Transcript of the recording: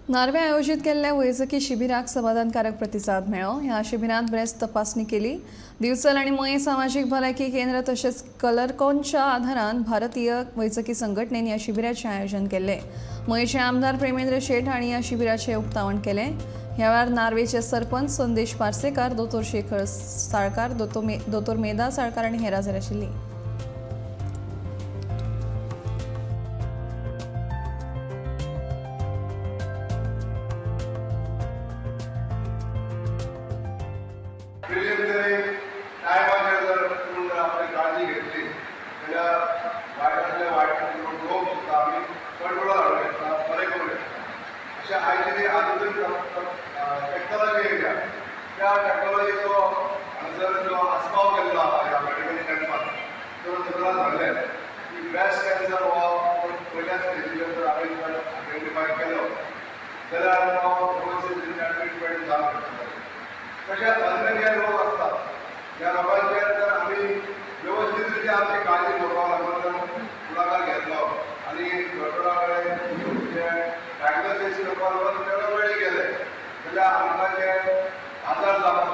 Norway आयोजीत केल्ल्या वैजकी शिबिराक समाधानकारक प्रतिसाद मेळ्ळो. ह्या शिबिरांत ब्रेस्ट तपासणी केली. दिवचल आनी मयें सामाजीक भलायकी केंद्र तशेंच कलरकॉनच्या आधारान भारतीय वैजकी संघटनेन ह्या शिबिराचें आयोजन केल्लें. मयेचे आमदार प्रेमेंद्र शेट हांणी ह्या शिबिराचें उक्तावण केलें. ह्या वेळार नार्वेचे सरपंच संदेश पार्सेकार, दोतोर शेखर साळकार, दोतोर मेधा साळकार आनी हेर हजर आशिल्ली. प्रिलिमिनरी टायमाचेर जर पूण जर आपली काळजी घेतली जाल्यार वायटांतले वायट रोग सुद्दां आमी कंट्रोलार हाडूंक शकता, बरें करूंक शकता. अशें आयची जी आधुनीक टॅक्नोलॉजी येयल्या, त्या टॅक्नोलॉजीचो हांगासर जो आस्पाव केल्लो आसा ह्या मेडिकल कॅम्पान, तर दोतोरान सांगलें की ब्रेस्ट कॅन्सर हो पयल्या स्टेजीचेर जर आमी आयडेंटिफाय केलो जाल्यार तो व्यवस्थीत ट्रिटमेंट जावंक शकता. तशेंच अन्य जे रोग आसतात त्या रोगांचेर जर आमी वेवस्थीत रितीन आमची काळजी घेवपाक लागून जर फुडाकार घेतलो आनी दोतोरा कडेन जे डायग्नोसीस करपाक लागून वेळो वेळी गेले जाल्यार आमकां जे आजार जावपाचे